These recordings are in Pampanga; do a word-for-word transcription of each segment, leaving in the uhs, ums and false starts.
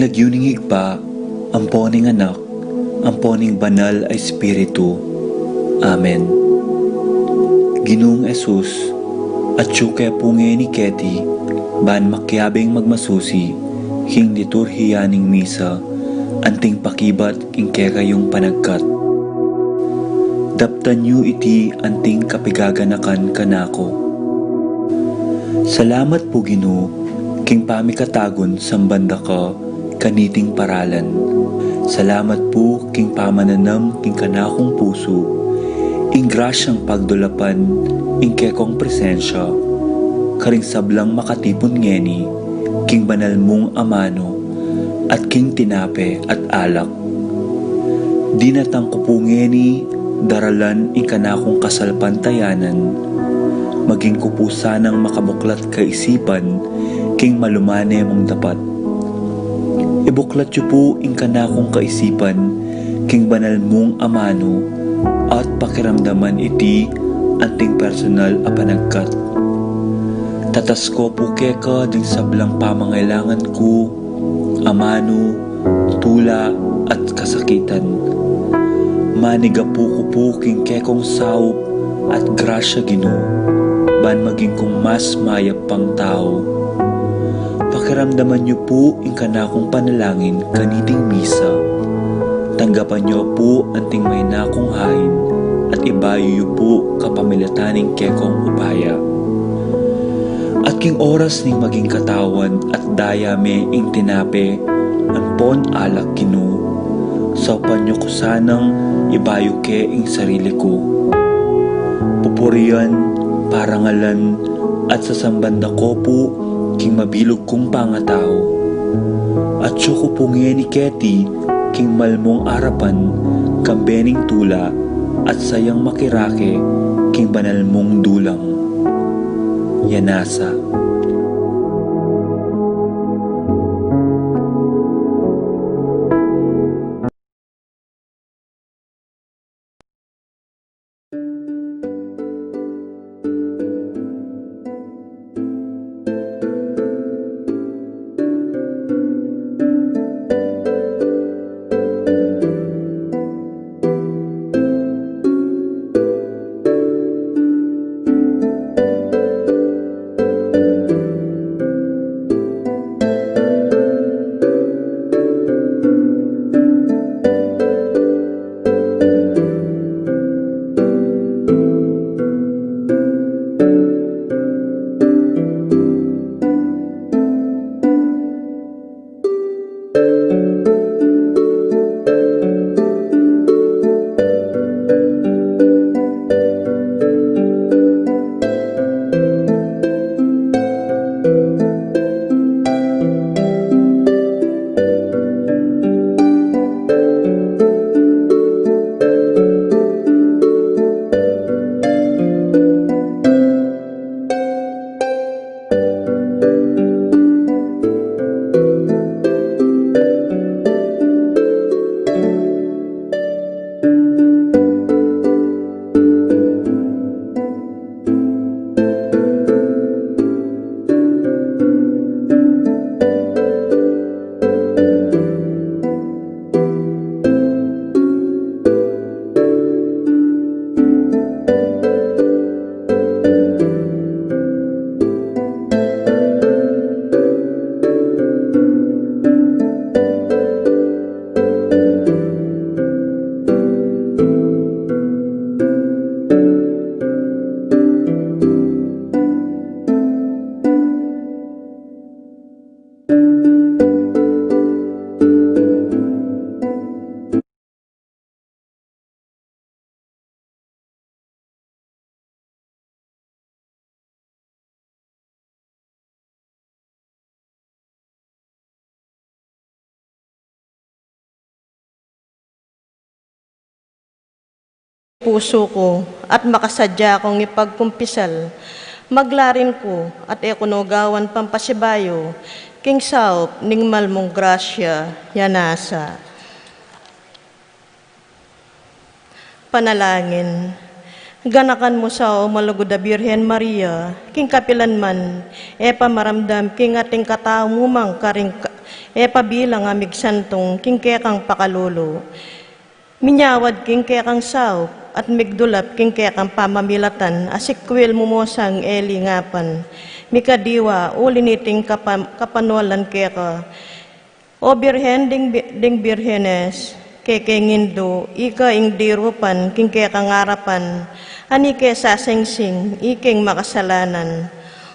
Lagyu ning Ibpa, ampo ning Anak, ampo ning Banal a Espiritu. Amen. Ginung Jesus, atyu ke pu ngeni keti, ban makiabing magmasusi king liturhiya ning misa, anting pakibat king kekayung panagkat. Daptan yu iti anting kapigaganakan kanaku. Salamat pu, Ginu, king pamikatagun samban da ka kaniting paralan. Salamat pu king pamananam king kanakung pusu ing grasyang pagdulapan ing kekong presensya karing sablang makatipun ngeni king banal mung amanu at king tinape at alak. Dinatang ku pu ngeni daralan ing kanakung kasalpantayanan, maging ku pu sanang makabuklat kaisipan king malumane mung dapat. Ibuklat yu pu ing kanakung kaisipan king banal mung amanu at pakiramdaman iti anting personal a panagkat. Tatas ku pu keka ding sablang pamangailangan ku, amanu, tula, at kasakitan. Manigapu ku pu king kekong saup at grasya, Ginu, ban maging kung mas mayap pang tau. Pakiramdaman yu pu ing kanakung panalangin kaniting misa. Tanggapan yu pu anting maina kung hain at ibayu yu pu kapamilatan ning kekong upaya. At king oras ning maging katawan at daya me ing tinape ampon alak, Ginu, saupan yu ku sanang ibayu ke ing sarili ku. Pupurian, parangalan, at sasamban da ko pu king mabilug kung pangatau. Atyu ku pu ngeni keti king malmung arapan, kambe ning tula at sayang makirake king banal mung dulang. Yanasa. Pusu ku, at makasadya kung ipagkumpisal, maglarin ku, at e ku no gawan pampasibayu king saup ning malmung grasya, yanasa. Panalangin. Ganakan mu sa, o malugud a Birhen Maria, king kapilan man e pamaramdam king ating katau mu mang karing ka-, e pabilang a migsantung king kekang pakalulu. Minyawad king kekang saup, at migdulap king kekang pamamilatan, a sikwil mu mo sang e lingapan. Mikadiwa, uli niting kapa-, kapanualan keka. O Birhen ding bi-, ding Birhenes, kekeng indu, ika ing dirupan king kekang arapan, ani ke sasengsing, ikeng makasalanan.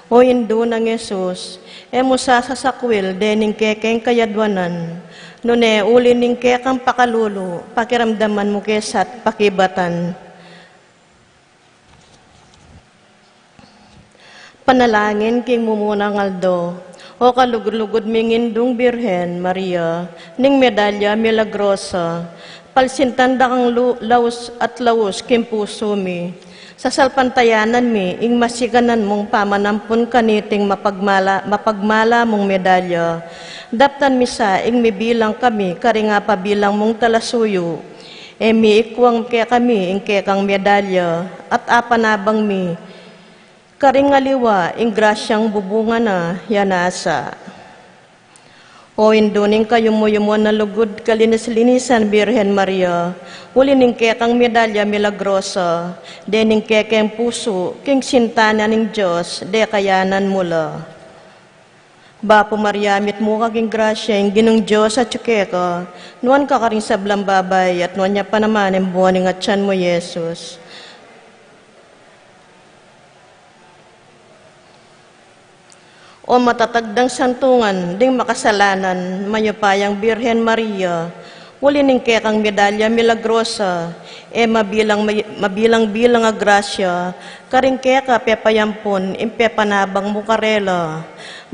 O Indu nang Jesus, e mu sasasakwil dening kekeng kayadwanan, nune uli ning kekang pakalulu, pakiramdaman mu ke sa't pakibatan. Panalangin king mumunang aldo. O kalugud-lugud ming Indung Birhen Maria, ning Medalya Milagrosa, palsintan da kang lu-, laus at laus king pusu mi. Sasalpantayanan mi ing masikanan mung pamanampun kaniting mapagmala-, mapagmala mung medalya. Daptan mi sa ing mibilang kami karing apabilang mung talasuyu. E mi ikwang kekami ing kekang medalya, at apanabang mi karing aliwa ing grasyang bubungan na ya nasa. O Indu ning kayumu-yumuan a lugud, kalinis-linisan Birhen Maria, uli ning kekang Medalya Milagrosa, dening kekeng pusu, king sinta na ning Dios, dekayanan mu la. Bapu Maria, mitmu ka king grasya, ing Ginung Dios atyu keka, nuan ka karing sablang babai, at nuan ya pa naman ing bunga ning atyan mu, Jesus. O matatag dang santungan ding makasalanan, mayupayang Birhen Maria, uli ning kekang Medalya Milagrosa, e mabilang, mabilang-bilang a grasya, karing keka pepayampun ing pepanabang mu karela.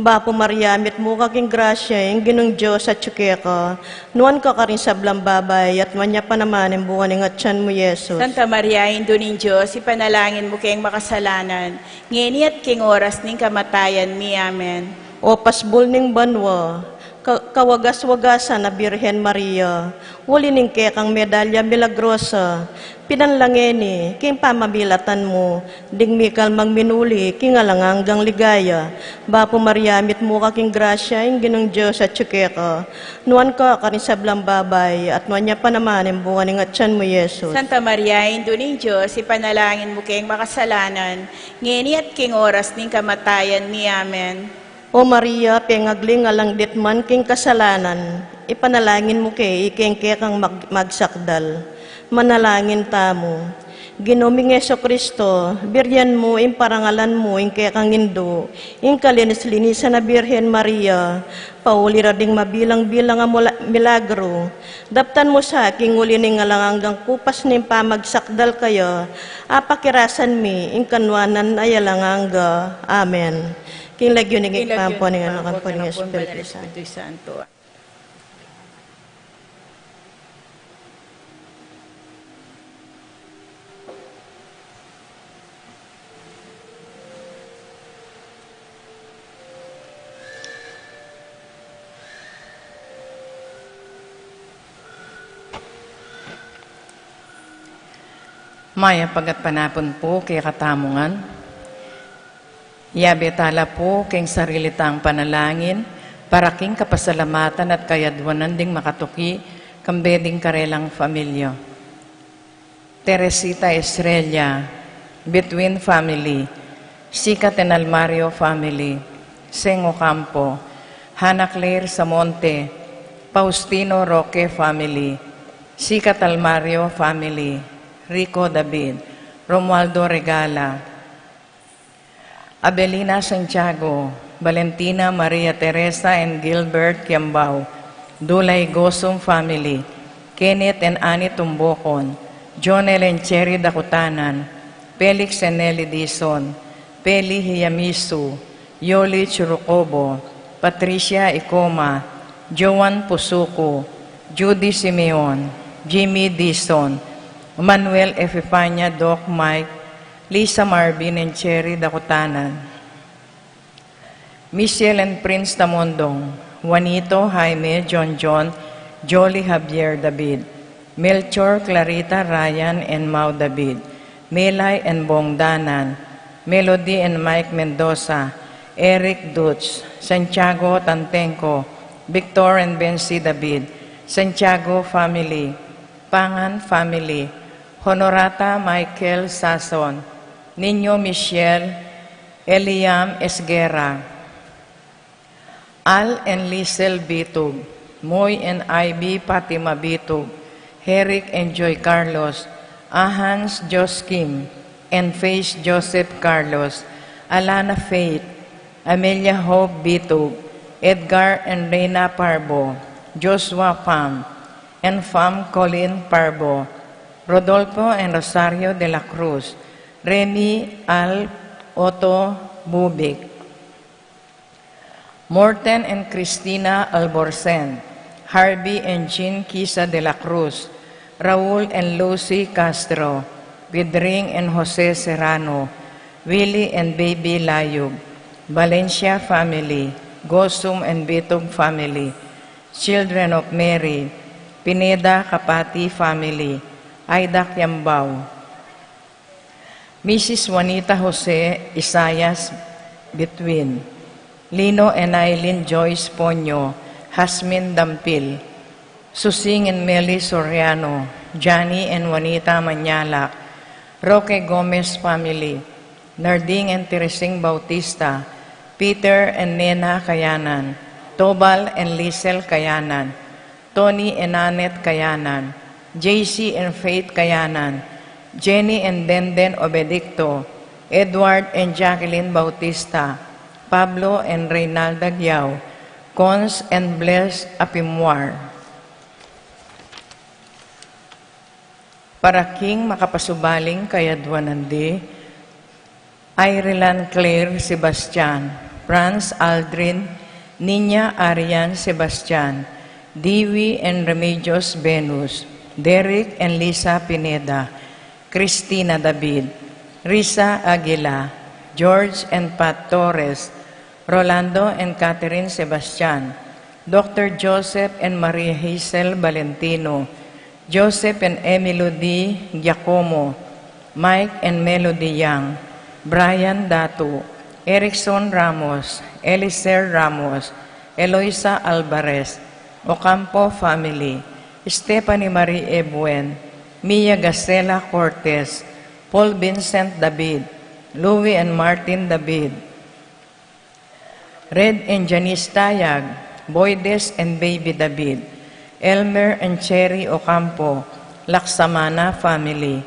Bapu Maria, mitmu ka king grasya, ing Ginung Dios atyu keka, nuan ka karing sablang babai, at nuan ya pa naman ing bunga ning atyan mu, Jesus. Santa Maria, Indu ning Dios, ipanalangin mu keng makasalanan, ngeni at king oras ning kamatayan mi. Amen. O pasbul ning banua, ka-, kawagas-wagasan a Birhen Maria, uli ning kekang Medalya Milagrosa, pinanlangeni king pamamilatan mu ding mikalmang minuli king alang anggang ligaya. Bapu Maria, mitmu ka king grasya, ing Ginung Dios atyu keka, nuan ka karing sablang babai, at nuan ya pa naman ing bunga ning atyan mu, Jesus. Santa Maria, Indu ning Dios, ipanalangin mu keng makasalanan, ngeni at king oras ning kamatayan mi. Amen. O Maria, pengagli ngan alang ditman king kasalanan, ipanalangin mu ke ikeng kekang mag-, magsakdal. Manalangin tamu. Ginu ming Jesucristo, biryan mu ing parangalan mu ing kekang Indu, ing kalinis-linisan a Birhen Maria, pauli ra ding mabilang-bilang a mula-, milagru. Daptan mu sa king uli ning alang anggang kupas ning pamagsakdal kaya, apakirasan mi ing kanuanan a alang angga. Amen. King lagyu ning Ibpa, ampo ning Anak, ampo ning Espiritu Santo. Mayap a gatpanapun pu kekatamu ngan. Yabe tala pu king sarili tang panalangin para king kapasalamatan at kayadwanan ding makatuki kambe ding karelang familia. Teresita Estrella, Between family, Sikat and Almario family, Seng Ocampo, Hannah Claire Samonte, Faustino Roque family, Sikat Almario family, Rico David, Romualdo Regala, Abelina Santiago, Valentina Maria Teresa and Gilbert Kiambao, Dulay Gosum family, Kenneth and Annie Tumbocon, Jonel and Cherry Dakutanan, Felix and Nelly Dizon, Peli Hiyamisu, Yoli Churukobo, Patricia Icoma, Joan Pusuku, Judy Simeon, Jimmy Dizon, Manuel Epifania, Doc Mike, Lisa Marvin and Cherry Dakutanan, Michelle and Prince Tamondong, Juanito, Jaime, John John, Jolly, Javier, David, Melchor, Clarita, Ryan and Mau David, Melay and Bong Danan, Melody and Mike Mendoza, Eric Dutz, Santiago Tantenco, Victor and Bensi David, Santiago family, Pangan family, Honorata Michael Sason, Niño Michel, Eliam Esguerra, Al and Lisel Bitug, Moy and Ivy Fatima Bitug, Herrick and Joy Carlos, Ahans Joskim and Faith Joseph Carlos, Alana Faith, Amelia Hope Bitug, Edgar and Reina Parbo, Joshua Pham and Pham Colin Parbo, Rodolfo and Rosario de la Cruz, Remy Al Otto Bubic, Morten and Christina Alborsen, Harvey and Jean Kisa de la Cruz, Raul and Lucy Castro, Pedring and Jose Serrano, Willie and Baby Layug, Valencia family, Gosum and Bitug family, Children of Mary, Pineda Kapati family, Aida Kiambao, Missus Juanita Jose Isaias Between, Lino and Eileen Joyce Ponyo, Hasmin Dampil, Susing and Meli Soriano, Johnny and Juanita Manyalak, Roque Gomez family, Narding and Teresing Bautista, Peter and Nena Kayanan, Tobal and Lisel Kayanan, Tony and Annette Kayanan, J C and Faith Kayanan, Jenny and Denden Obedicto, Edward and Jacqueline Bautista, Pablo and Reynalda Giao, Cons and Bless Apimwar. Para king makapasubaling kayadwanan di, Ireland Claire Sebastian, Franz Aldrin, Nina Arian Sebastian, Dewey and Remedios Venus, Derek and Lisa Pineda, Christina David, Risa Aguila, George and Pat Torres, Rolando and Catherine Sebastian, Doctor Joseph and Maria Hazel Valentino, Joseph and Emilio D. Giacomo, Mike and Melody Yang, Brian Datu, Erickson Ramos, Eliser Ramos, Eloisa Alvarez, Ocampo family, Stephanie Marie Ebuen, Mia Gasela Cortez, Paul Vincent David, Louis and Martin David, Red and Janice Tayag, Boydes and Baby David, Elmer and Cherry Ocampo, Laksamana family,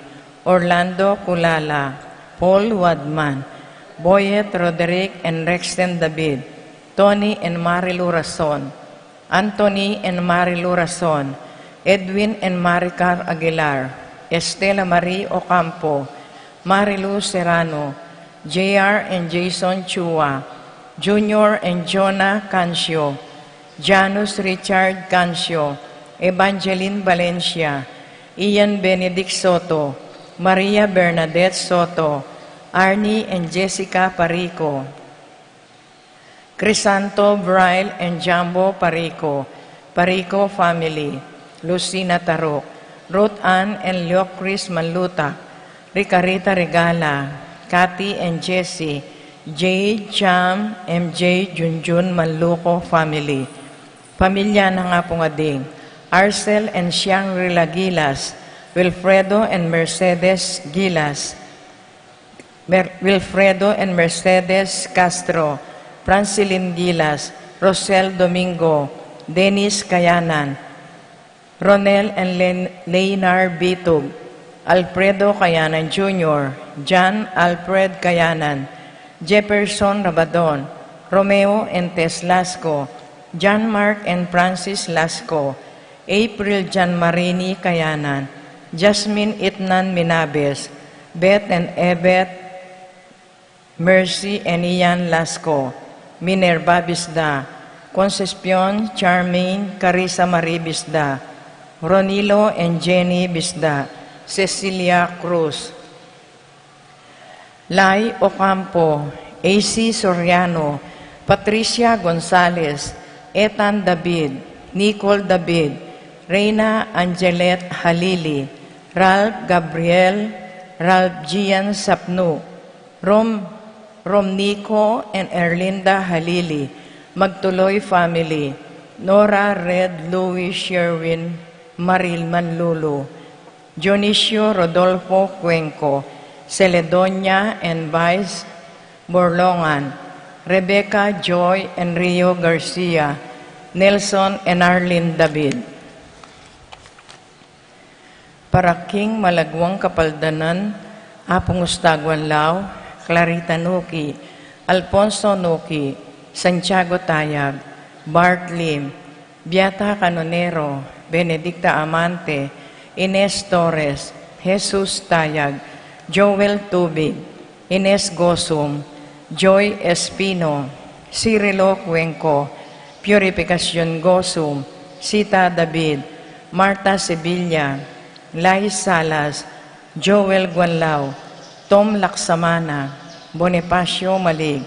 Orlando Culala, Paul Wadman, Boyet Roderick and Rexton David, Tony and Marilu Rason, Anthony and Marilu Rason, Edwin and Maricar Aguilar, Estela Marie Ocampo, Marilu Serrano, J R and Jason Chua, Junior and Jonah Cancio, Janus Richard Cancio, Evangeline Valencia, Ian Benedict Soto, Maria Bernadette Soto, Arnie and Jessica Parico, Crisanto Braille and Jambo Parico, Parico family, Lucina Taruk, Ruth Ann and Leocris Manlutak, Ricarita Regala, Cathy and Jesse, Jade, Jam, M J, Junjun Manluko family, pamilya nang Apung Ading, Arcel and Shangri-La Gilas, Wilfredo and Mercedes Gilas, Mer-, Wilfredo and Mercedes Castro, Francilin Gilas, Rosel Domingo, Dennis Kayanan, Ronel and Len-, Leynar Bitug, Alfredo Kayanan Junior, John Alfred Kayanan, Jefferson Rabadon, Romeo and Tess Lasco, John Mark and Francis Lasco, April Jan Marini Kayanan, Jasmine Itnan Minabes, Beth and Evet, Mercy and Ian Lasco, Minerva Bisda, Concepcion Charmaine Carissa Marie Bisda, Ronilo and Jenny Bisda, Cecilia Cruz, Lai Ocampo, A C Soriano, Patricia Gonzalez, Ethan David, Nicole David, Reina Angelet Halili, Ralph Gabriel, Ralph Gian Sapnu, Rom-, Romnico and Erlinda Halili, Magtuloy family, Nora Red Louis Sherwin Maril Manlulu, Dionisio Rodolfo Cuenco, Celedonia and Vice Borlongan, Rebecca Joy and Rio Garcia, Nelson and Arlene David. Para king malagwang kapaldanan, Apung Ustaguan Lao, Clarita Nuki, Alfonso Nuki, Santiago Tayag, Bart Lim, Beata Canonero, Benedicta Amante, Ines Torres, Jesus Tayag, Joel Tubig, Ines Gosum, Joy Espino, Cirilo Cuenco, Purificacion Gosum, Sita David, Marta Sevilla, Lai Salas, Joel Guanlao, Tom Laksamana, Bonifacio Malig,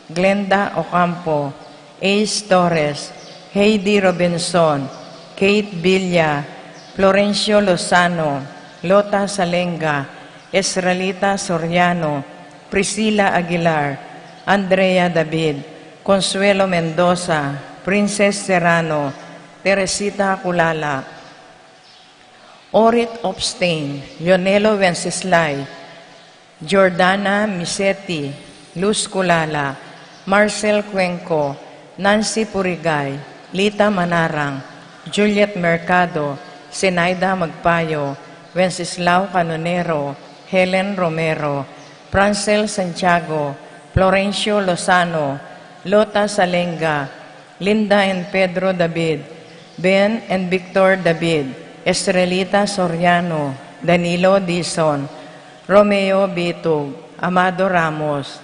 Glenda Ocampo, Ace Torres, Heidi Robinson, Kate Villa, Florencio Lozano, Lota Salenga, Esralita Soriano, Priscila Aguilar, Andrea David, Consuelo Mendoza, Princess Serrano, Teresita Culala, Orit Opstein, Leonelo Wenceslay, Jordana Misetti, Luz Culala, Marcel Cuenco, Nancy Purigay, Lita Manarang, Juliet Mercado, Zenaida Magpayo, Wenceslao Canonero, Helen Romero, Francel Santiago, Florencio Lozano, Lota Salenga, Linda and Pedro David, Ben and Victor David, Estrelita Soriano, Danilo Dizon, Romeo Bitug, Amado Ramos,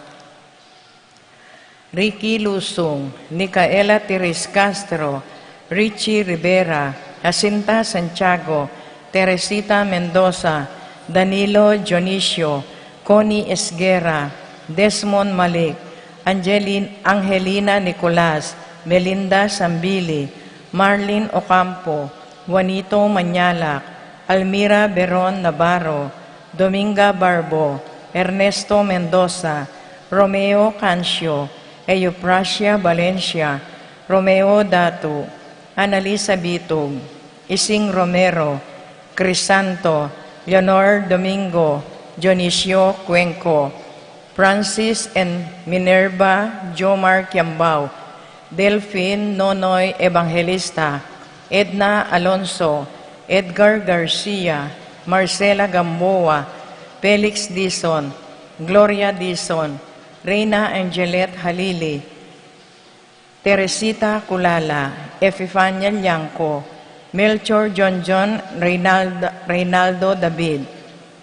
Ricky Lusung, Nicaela Teres Castro, Richie Rivera, Jacinta Santiago, Teresita Mendoza, Danilo Dionisio, Connie Esguerra, Desmond Malik, Angelin-, Angelina Nicolas, Melinda Sambili, Marlene Ocampo, Juanito Mañalac, Almira Beron Navarro, Dominga Barbo, Ernesto Mendoza, Romeo Cancio, Euprasia Valencia, Romeo Datu, Annalisa Bitug, Ising Romero, Crisanto, Leonor Domingo, Dionisio Cuenco, Francis and Minerva Jomar Kiambao, Delfin Nonoy Evangelista, Edna Alonso, Edgar Garcia, Marcela Gamboa, Felix Dizon, Gloria Dizon, Reina Angelet Halili, Teresita Culala, Epifania Liangco, Melchor John John, Reynald-, Reynaldo David,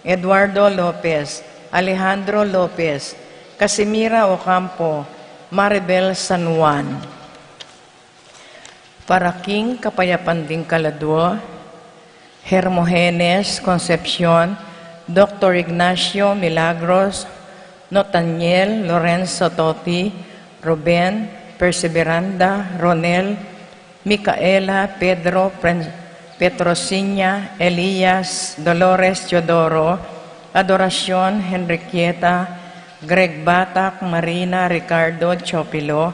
Eduardo Lopez, Alejandro Lopez, Casimira Ocampo, Maribel San Juan. Para king kapayapan ding kaladua, Hermogenes Concepcion, Doktor Ignacio Milagros, Notaniel Lorenzo Toti, Ruben, Perseveranda, Ronel, Micaela, Pedro, Pren-, Petrosiña, Elias, Dolores Teodoro, Adoracion, Henriqueta, Greg Batak, Marina, Ricardo, Chopilo,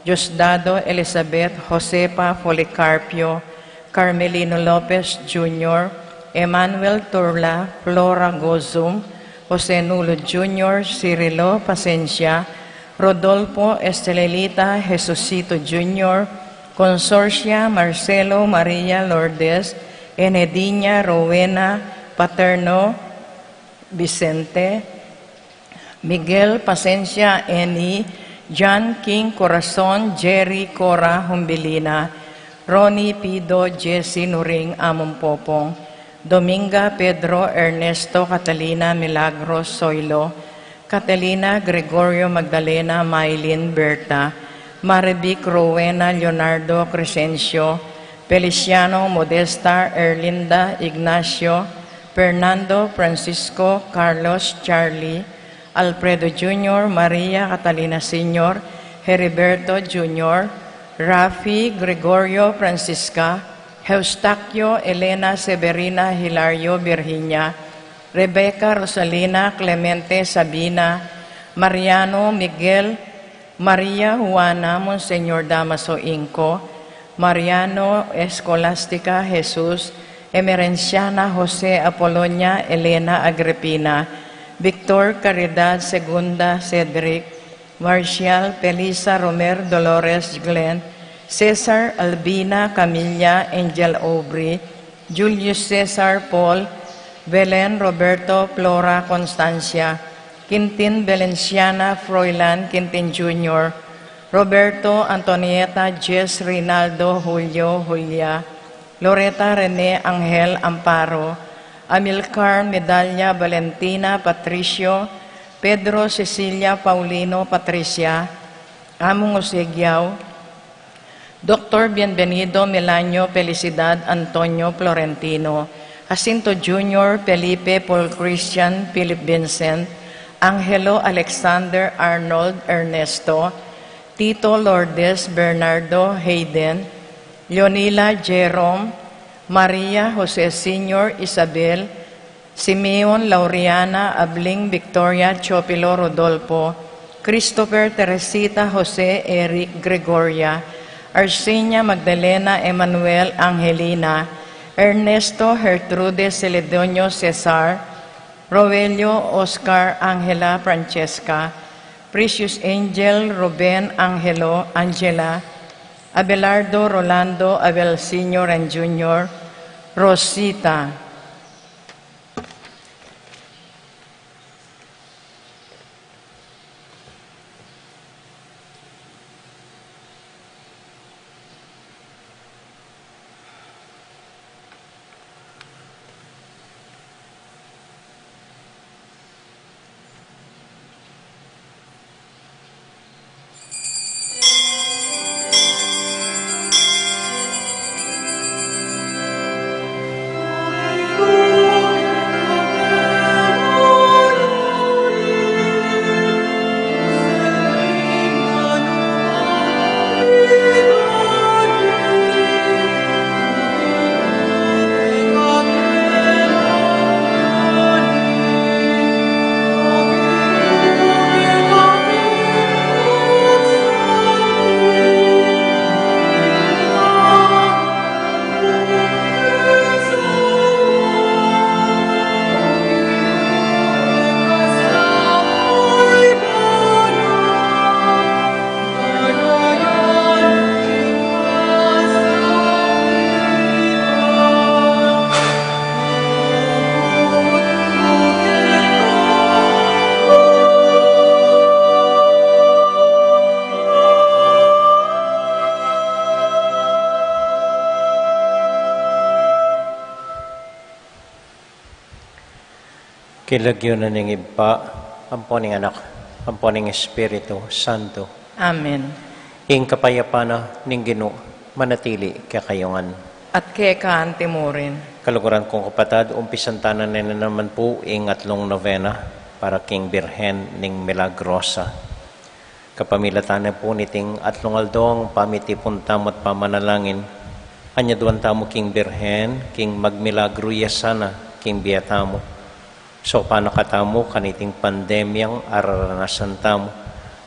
Diosdado, Elizabeth, Josefa, Policarpio, Carmelino Lopez Junior, Emmanuel Turla, Flora Gozum, Jose Nulo Junior, Cirilo Pasencia, Rodolfo Estelelita, Jesucito Junior, Consorcia, Marcelo, Maria Lourdes, Enediña, Rowena, Paterno, Vicente, Miguel Pasencia, Eni, John King Corazon, Jerry Cora Humbilina, Ronnie Pido, Jesse Nuring Amon Popong, Dominga Pedro, Ernesto Catalina Milagros Soilo, Catalina Gregorio Magdalena Mailin Berta, Marivic Rowena Leonardo Crescencio, Feliciano Modesta Erlinda Ignacio, Fernando Francisco Carlos Charlie, Alfredo Junior, Maria Catalina Senior, Heriberto Junior, Rafi Gregorio Francisca, Eustaquio Elena Severina Hilario Virginia, Rebecca Rosalina Clemente Sabina, Mariano Miguel, Maria Juana Monseñor Damaso Inco, Mariano Escolastica Jesus, Emerenciana Jose Apolonia Elena Agripina, Victor Caridad Segunda Cedric, Marcial Felisa Romer Dolores Glenn, Cesar Albina Camilla Angel Aubrey, Julius Cesar Paul, Belen Roberto Flora Constancia, Quintin Valenciana Froilan Quintin Junior, Roberto Antonieta Jess Reynaldo Julio Julia, Loreta Rene Angel Amparo, Amilcar Medalla Valentina Patricio, Pedro Cecilia Paulino Patricia, Among Osegiao, Doctor Bienvenido Melanio Felicidad Antonio Florentino, Jacinto Junior Felipe Paul Christian Philip Vincent, Angelo Alexander Arnold Ernesto, Tito Lourdes Bernardo Hayden, Leonila Jerome, Maria Jose Senior Isabel, Simeon Laureana Abling Victoria Chopilo Rodolfo, Christopher Teresita Jose Eric Gregoria, Arsenia Magdalena Emmanuel Angelina, Ernesto Gertrude Celedonio Cesar, Roelio Oscar Angela Francesca, Precious Angel Ruben Angelo Angela, Abelardo Rolando Abel Senior and Junior, Rosita. King lagyu na ning Ibpa, ampo ning Anak, ampo ning Espiritu Santo. Amen. Ing kapayapan na ning Ginu manatili kekayu ngan. At keka anti mu rin. Kaluguran kung kapatad, umpisan ta na naman pu ing atlung novena para king Birhen ning Milagrosa. Kapamilatan na pu niting atlung aldo, ing pamitipun tamu at pamanalangin, anyaduan tamu king Birhen king magmilagru ya sana king bie tamu. Saupan na katamu kaniting pandemyang araranasan tamu,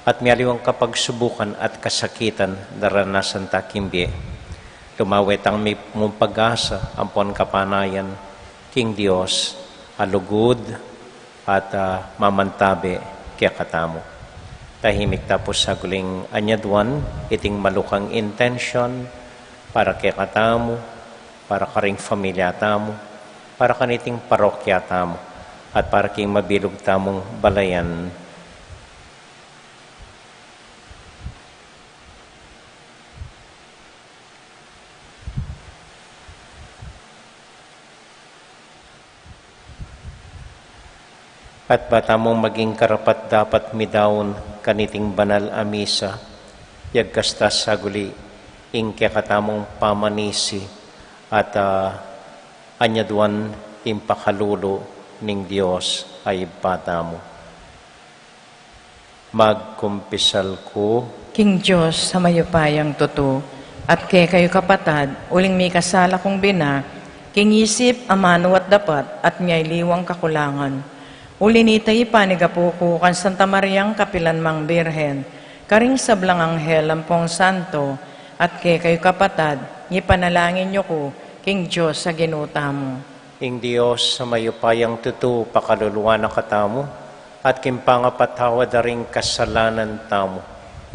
at mialiwang kapagsubukan at kasakitan daranasan ta king bie. Lumawe tang mipung pag-asa ampon kapanayan king Dios a lugud at, ah, mamantabe kekatamu. Tahimik ta pu sa guling anyaduan iting malukang intensyon para kekatamu, para karing familia tamu, para kaniting parokya tamu, at para king mabilug tamung balayan. At ba tamung maging karapat-dapat midaun kaniting banal a misa, yagkas ta sa guli ing kekatamung pamanisi at, ah, anyaduan ing pakalulu ning Dios a Ibpa tamu. Magkumpisal ku king Dios a mayupayang tutu, at kekayu kapatad, uling mikasala kung bina, king isip, amanu at dapat, at mialiwang kakulangan. Uli nita ipanigapu ku kang Santa Mariang kapilanmang Birhen, karing sablang anghel ampong santo, At kekayu kapatad, ipanalangin yu ku king Dios a Ginu tamu. Ing Dios a mayupayang tutu pakaluluan na katamu, at king pangapatawad da ring kasalanan tamu,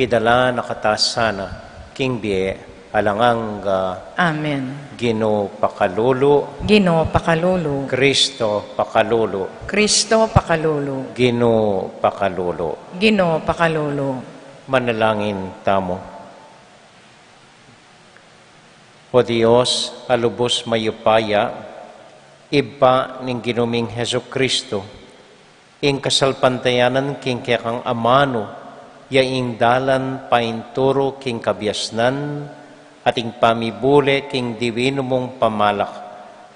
idala na katamu sana king bie alang angga. Amen. Ginu pakalulu. Ginu pakalulu. Kristo pakalulu. Kristo pakalulu. Ginu pakalulu. Ginu pakalulu. Manalangin tamu. O Dios a lubus mayupaya, Ibpa ning Ginu ming Jesucristo, ing kasalpantayanan king kekang amanu, ya ing dalan painturu king kabiasnan, at ing pamibule king diwinu mung pamalak,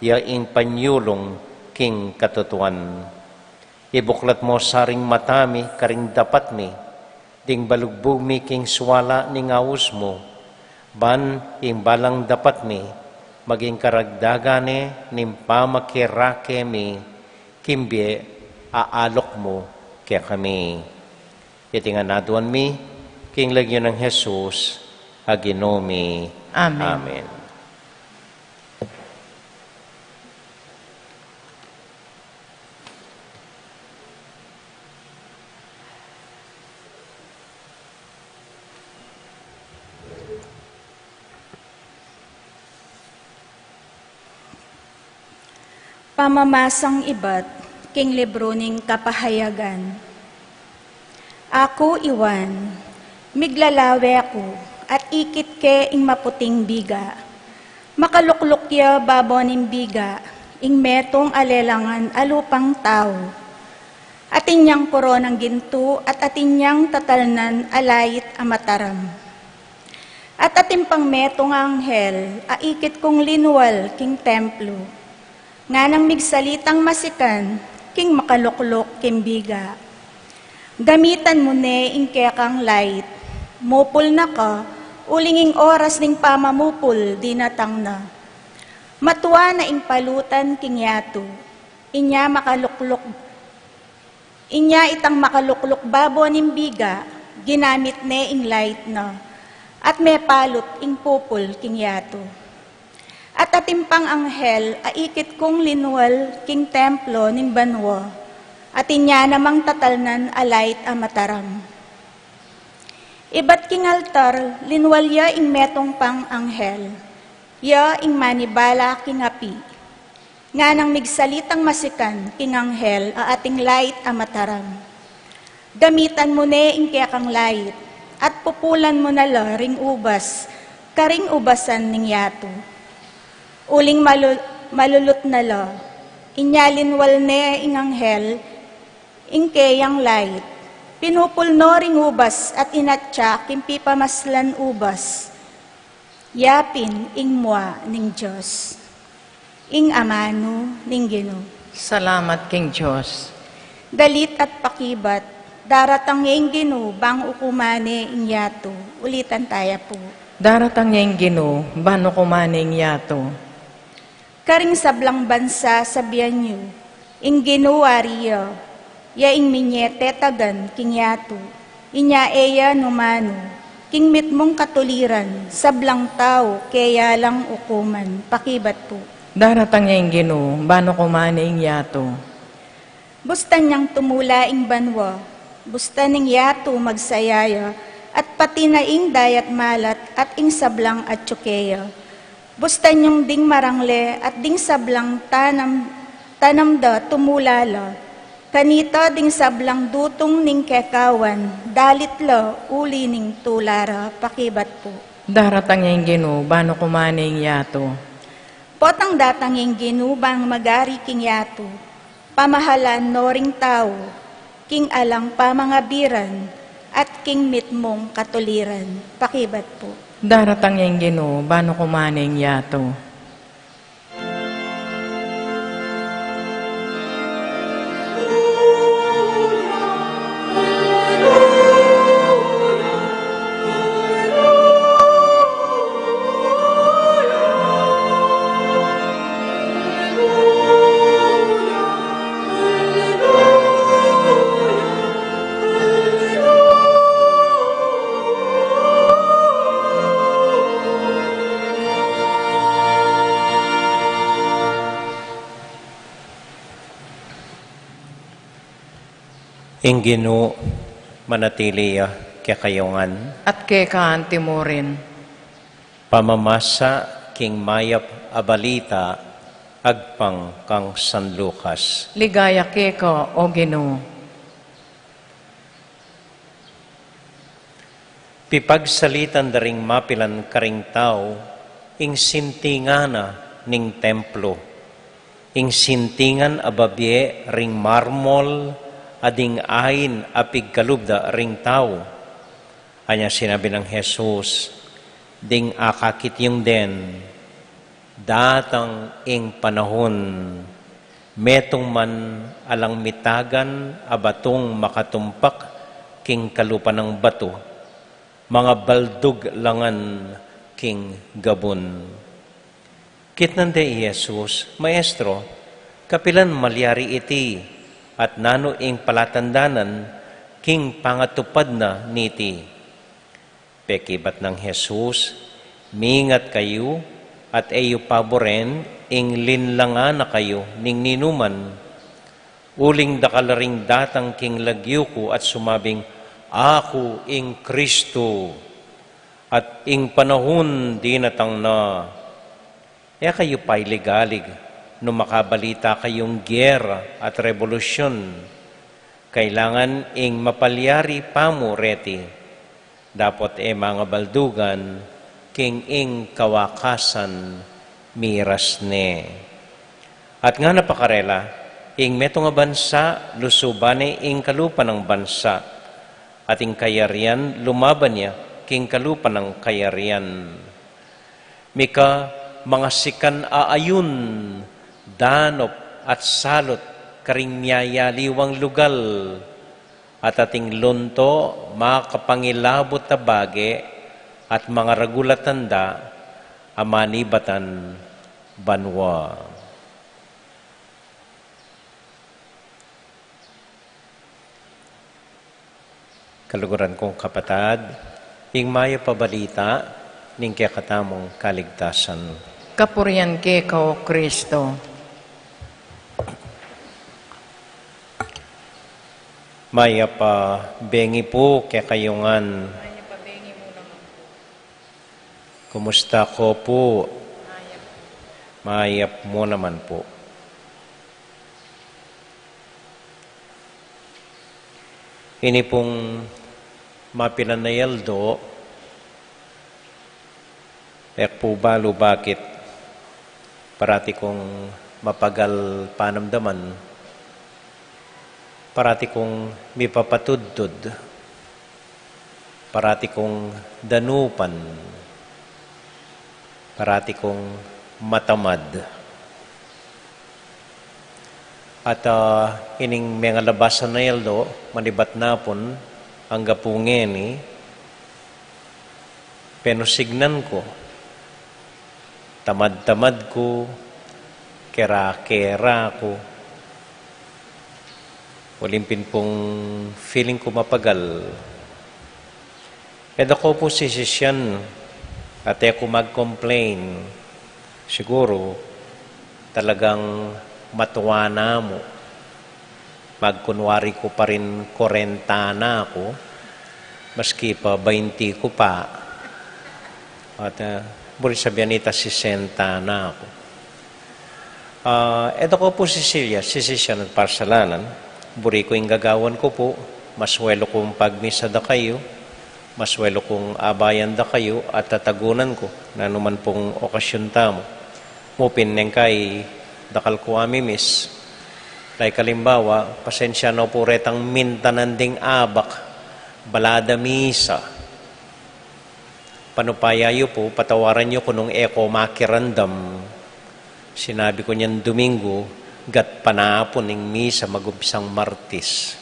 ya ing panyulung king katutuan. Ibuklat mu sa ring mata mi karing dapat mi, ding balugbug mi king suala ning aus mu, ban ing balang dapat mi, maging karagdagan ne ning pamakirake mi, king bie a alok mu kekami. Iti ngan aduan mi, king lagyu nang Jesus a Ginu mi. Amen. Amen. Pamamasang ibat king libru ning Kapahayagan. Aku i Juan, miglalawe ku, at ikit ke ing maputing biga. Makalukluk ya babo ning biga, ing metung a lelangan a lupang tau. Atin yang koronang gintu, at atin yang tatalnan a lait a mataram. At atin pang metung a anghel a ikit kung linual king templo, nganang migsalitang masikan king makalukluk king biga. Gamitan mu ne ing kekang lait, mupul na ka, uling ing oras ning pamamupul dinatang na. Matua na ing palutan king yatu, inya makalukluk Inya itang makalukluk babo ning biga, ginamit ne ing lait na, at mepalut ing pupul king yatu. At atin pang anghel a ikit kung linual king templo ning banua, at inya namang tatalnan a lait a mataram. Ibat king altar, linual ya ing metung pang anghel, ya ing manibala king api. Nganang migsalitang masikan king anghel a ating lait a mataram. Gamitan mu ne ing kekang lait, at pupulan mu na la ring ubas karing ubasan ning yatu. Uling malu-, malulut na la, inya linual ne ing anghel ing keyang lait. Pinupul no ring ubas at inatya king pipamaslan ubas. Yapin ing mua ning Dios. Ing amanu ning Ginu. Salamat king Dios. Dalit at pakibat, daratang ya ing Ginu bang ukuman ne ing yatu. Ulitan taya pu. Daratang ya ing Ginu bang ukuman ne ing yatu. Karing sablang bansa sabian yu, ing Ginu wari ya, ya ing minye tetagan king yatu, inya e ya numanu, king mitmung katuliran, sablang tau, keya lang ukuman, pakibat pu. Daratang ya ing Ginu bang ukuman ne ing yatu. Bustan yang tumula ing banua, bustan ing yatu magsaya ya, at pati na ing dayat malat at ing sablang atyu keya. Bustan yung ding marangle at ding sablang tanam, tanam da tumula la. Kanita ding sablang dutung ning kekawan, dalit la uli ning tula ra, pakibat pu. Daratang ya ing Ginu bang ukuman ne ing yatu. Potang datang ing Ginu bang magari king yatu. Pamahalan no ring tau, king alang pamangabiran, at king mitmung katuliran. Pakibat pu. Daratang ya ing Ginu bang ukuman ne ing yatu. Ing Ginu manatili ya kekayu ngan. At keka anti mu rin. Pamamasa king mayap a balita agpang kang San Lucas. Ligaya keka, O Ginu. Pipagsalitan da ring mapilan karing tau ing sintingan na ning templo, ing sintingan a babie ring marmol a ding ain a pigkalub da ring tau. Anya sinabi nang Jesus, "Ding akakit yung den, datang ing panahun, metung man alang mitagan a batung makatumpak king kalupa nang batu, mangabaldug la ngan king gabun." Kitnan de i Jesus, "Maestro, kapilan malyari iti, at nanu ing palatandanan king pangatupad na niti?" Pekibat nang Jesus, "Mingat kayu, at e yu paburen ing linlangan na kayu ning ninuman. Uling dakal ring datang king lagyu ku at sumabing, 'Aku ing Kristo,' at ing panahun dinatang na." E kayu pailigalig, nung makabalita kayung gera at rebolusyun. Kailangan ing mapalyari pamu reti, dapot e mangabaldugan king ing kawakasan miras ne. At ngana pa karela, ing metung a bansa lusuban ne ing kalupa nang bansa, at ing kayarian lumaban ya king kalupa nang kayarian. Mika mangasikan a ayun, danup at salut karing miyayaliwang lugal, at ating lunto makapangilabut a bage at mangaragul a tanda a manibatan banua. Kaluguran kung kapatad, ing mayap a balita ning kekatamung kaligtasan. Kapurian keka, O Kristo. Mayap a bengi pu kekayu ngan. Kumusta ko pu? Mayap mu naman pu. Ini pung mapilan a yaldo, e ku pu balu bakit parati kung mapagal panamdaman, parati kung mipapatudtud, parati kung danupan, parati kung matamad. At, ah, ining mengalabas a yaldo, manibat na pun, angga pu ngeni, penusignan ku, tamad-tamad ku, kera-kera ku, uling pin pung feeling ku mapagal. E da ko pu sisisian at e ku mag-complain. Siguru, talagang matua na mu. Magkunwari ku pa rin kwarenta na ku, maski pa baynti ku pa. At, ah, buri sabian ita sesenta na ku. Ah, e da ko pu sisisian, sisisian at parsalanan. Buri ku ing gagawan ku pu, maswelu kung pagmisa da kayu, maswelu kung abayan da kayu, at tatagunan ku, nanu man pung okasyun tamu. Mu pin neng kai dakal ku a mi-miss. Like alimbawa, pasensya no pu retang mintanan ding abak, balada misa. Panupaya yu pu, patawaran yu ku nung e ko makiramdam. Sinabi ku niyan Domingo, gatpanapun ing misa magumpisang Martis.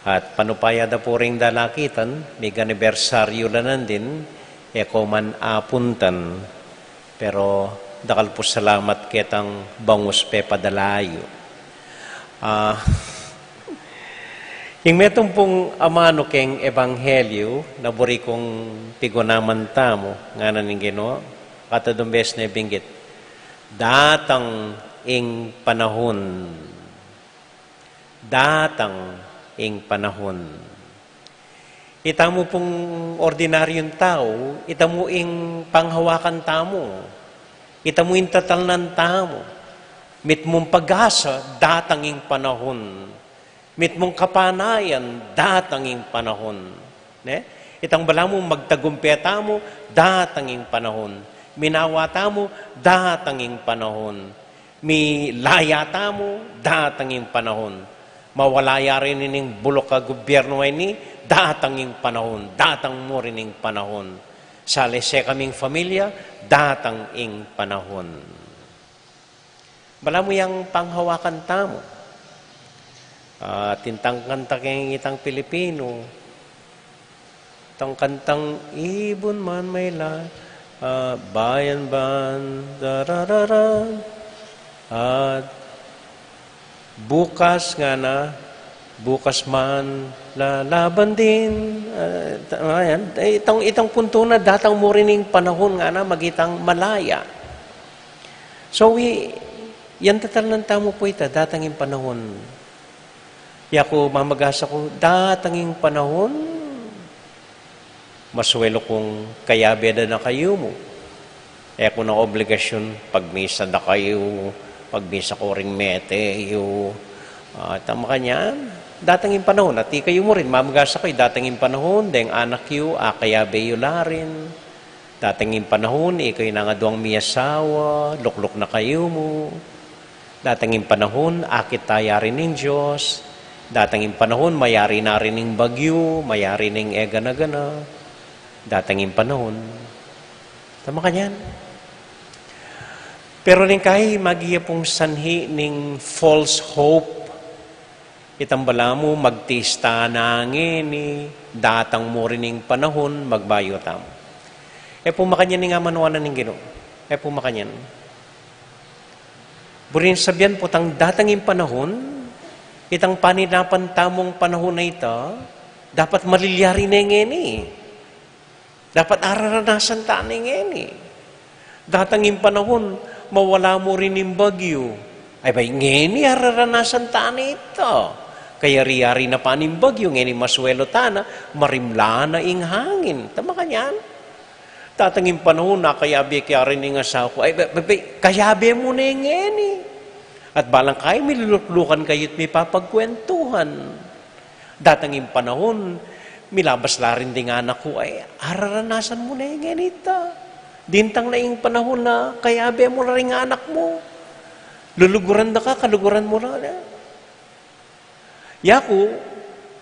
At panupaya da pu ring dalakitan, mig-anibersaryu la nandin, e ko man apuntan. Pero dakal pu salamat ketang bangus pepadala yu. Ah, ing metung pung amanu keng ebanghelyu na buri kung pigunaman tamu, ngana ning Ginu, katadung beses ne binggit, "Datang ing panahun." Datang ing panahun. Itamu pung ordinaryung tau, itamu ing panghawakan tamu, itamu ing tatalnan tamu, mitmung pag-asa, datang ing panahun. Mitmung kapanayan, datang ing panahun. Ne? Itang balamu magtagumpe tamu, datang ing panahun. Minawa tamu, datang ing panahun. Milaya tamu, datang ing panahun. Mawala ya rin ining buluk a gubyernu ini, datang ing panahun. Datang mu rin ing panahun. Salese kaming familia, datang ing panahun. Balamu yang panghawakan tamu. Ah, tintang kanta keng itang Pilipino. Itang kantang ibun man may la, ah, bayan ban, darararan. At bukas ngana, bukas man, lalaban din. Ah, ta-, ayan. Eh, itang, itang punto na, datang mu rin ing panahun ngana, magitang malaya. So, i-, yang tatalnan tamu pu ita, datang ing panahun. Yaku mamagasa ku, datang ing panahun, masuelu kung kayabe da na kayu mu. E ku na obligasyun, pagmisa da kayu, pagmisa ku ring mete yu. Ah, tama kanyan, datang ing panahun, at ikayu mu rin, mamagasa ku, datang ing panahun, deng anak yu, akayabe yu la rin. Datang ing panahun, ikayu nang aduang miyasawa, lukluk na kayu mu. Datang ing panahun, akit taya rin ning Dios. Datang ing panahun, mayari na rin ing bagyu, mayari ning e gana-gana. Datang ing panahun. Tama kanyan? Pero ning kai, magya pung sanhi ning false hope. Itang balamu, magtiis ta na ngeni, datang mu rin ing panahun, magbayu tamu. E pu makanyan ing amanuan na ning Ginu. E pu makanyan. Buring sabian pu tang datang ing panahun, itang paninapan tamung panahun a ita, dapat malilyari ne ngeni. Dapat araranasan ta ne ngeni. Datang ing panahun, mawala mu rin ing bagyu. Ay bay, ngeni araranasan ta ne ita. Kayari-yari na pa ning bagyu, ngeni masuelu ta na, marimla na ing hangin. Tama kanyan? Datang ing panahun, akayabe ke rin ing asawa ku. Ay bay, bay, bay, kayabe mu ne ngeni. At balang kai, miluluklukan kayu't mipapagkwentuhan. Datang ing panahun, milabas la rin ding anak ku, ay, araranasan mu ne ngeni ita. Dintang na ing panahun na kayabe mu la ring anak mu. Luluguran da ka, kaluguran mu la. Yaku,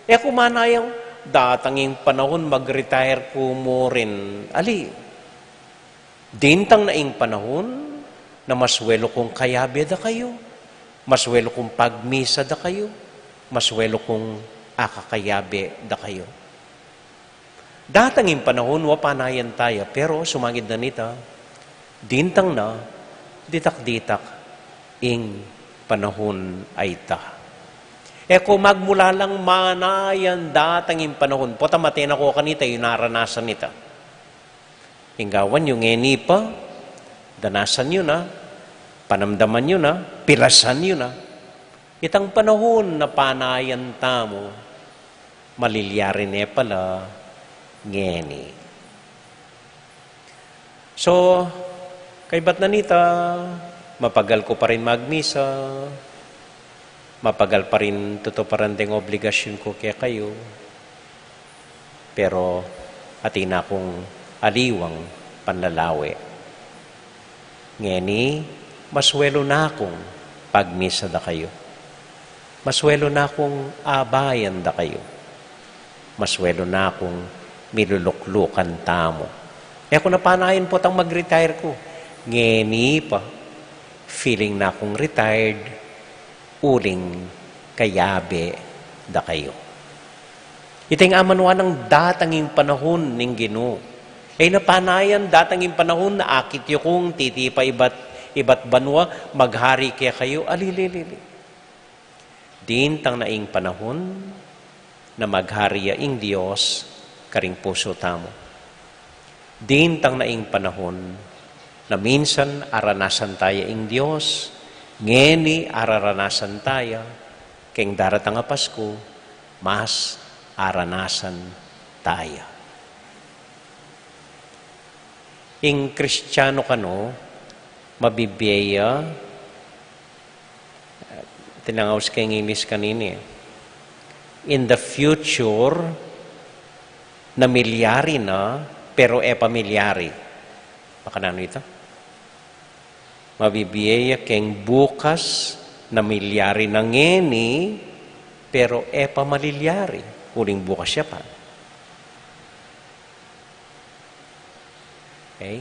e ku manayang, datang ing panahun, mag-retire ku mu rin. Ali, dintang na ing panahun na masuelu kung kayabe da kayu, masuelu kung pagmisa da kayu, masuelu kung akakayabe da kayu. Datang ing panahun, wa panayan taya, pero sumangid na nita, dintang na, ditak-ditak ing panahun a ita. E ku magmulalang manayan datang ing panahun, pota mate na ku kanita, yu naranasan nita. Ing gawan yu ngeni pa, danasan yu na, panamdaman yu na, pilasan yu na. Itang panahun na panayan tamu, malilyari ne pala ngeni. So, kaybat na nita, mapagal ku pa rin magmisa, mapagal pa rin tutuparan deng obligasyun ku kekayu. Pero atin na kung aliwang panlalawe. Ngeni, masuelu na kung pagmisa da kayu. Masuelu na kung abayan da kayu. Masuelu na kung miluluklukan tamu. E ku na panayan potang mag-retire ku. Ngeni pa, feeling na kung retired, uling kayabe da kayu. Ita ing amanuan nang datang ing panahun ning Ginu. E na panayan datang ing panahun na akit yu kung titipa ibat, ibat banua, maghari kekayu, alililili. Dintang na ing panahun na maghari ya ing Dios karing pusu tamu. Dintang na ing panahun na minsan aranasan taya ing Dios, ngeni araranasan taya, keng daratang a Pasku, mas aranasan taya. Ing Kristiano kanu, mabibie ya, tinangaus ke ing English kanini, in the future, na milyari na, pero e pa milyari. Makananu ita? Mabibie ya keng bukas na milyari na ngeni, pero e pa malilyari. Uling bukas ya pa. Okay?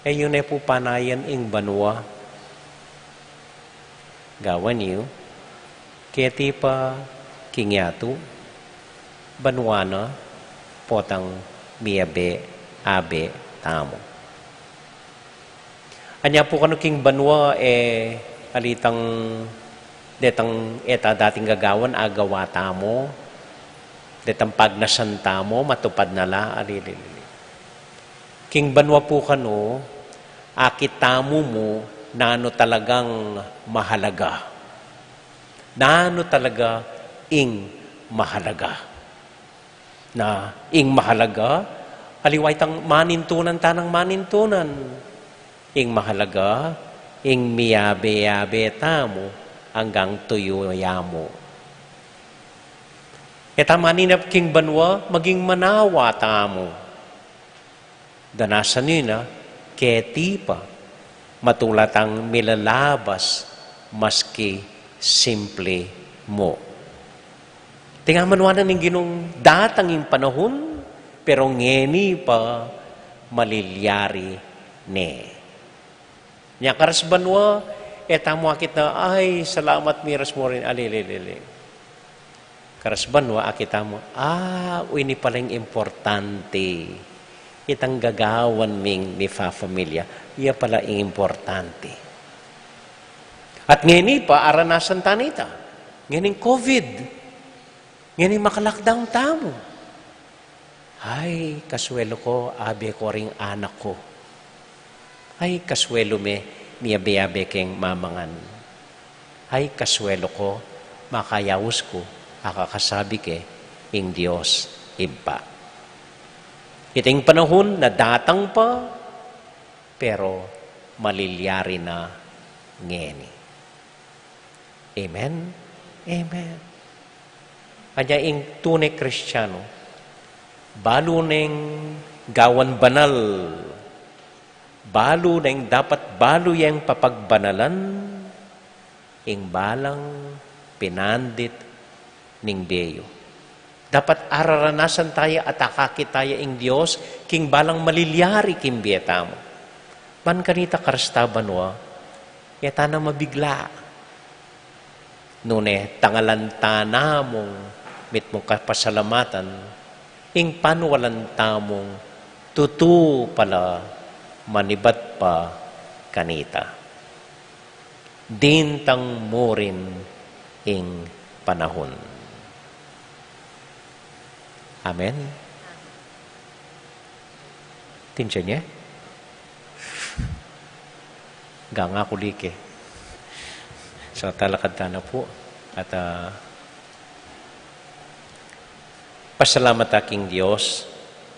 E yu ne pu panayan ing banua. Gawan yu, keti pa king yatu, banua na, potang miyabe-abe tamu. Anya pu kanu king banua, e, alitang detang e ta dating gagawan, agawa tamu, detang pagnasan tamu, matupad na la, ali, ali, ali. King banua pu kanu, akit tamu mu nanu talagang mahalaga. Nanu talaga ing mahalaga. Na ing mahalaga, aliwa itang manintunan tanang manintunan. Ing mahalaga, ing miyabe-yabe tamu anggang tuyu ya mu. E ta maninap king banua, maging manawa tamu. Danasan yu na, keti pa, matula tang milalabas, maski simple mu. Tingaman wa na ning Ginung datang ing panahun, pero ngeni pa malilyari ne. Nya karas banua, e tamu akit na, ay, salamat miras mu rin, ali, ali, ali, ali. Karas banua, akit tamu, ah, o, ini pala ing importante. Itang gagawan ming mifafamilya, iya pala ing importante. At ngeni pa, aranasan ta nita. Ngening covid. Ngening maka-lockdown tamu. Ay, kasuelu ku, abe ku ring anak ku. Ay, kasuelu me, miyabe-abe keng mamangan. Ay, kasuelu ku, makayaus ku, akakasabi ke ing Dios Ibpa. Iting panahun na datang pa, pero malilyari na ngeni. Amen? Amen. Anya ing tune Kristiano, balu neng gawan banal, balu neng dapat balu yang papagbanalan, ing balang pinandit ning bie yu. Dapat araranasan taya at akakit taya ing Dios, king balang malilyari king bie tamu. Ban kanita karas ta banua, e ta na mabigla. Nune, tangalan ta namung mitmung kapasalamatan, ing panualan tamung tutu pala manibat pa kanita. Dintang murin ing panahun. Amen. Tinsiya ne? Ganga ku like. So, talakad ta na pu. At, ah, pasalamat ta king Dios,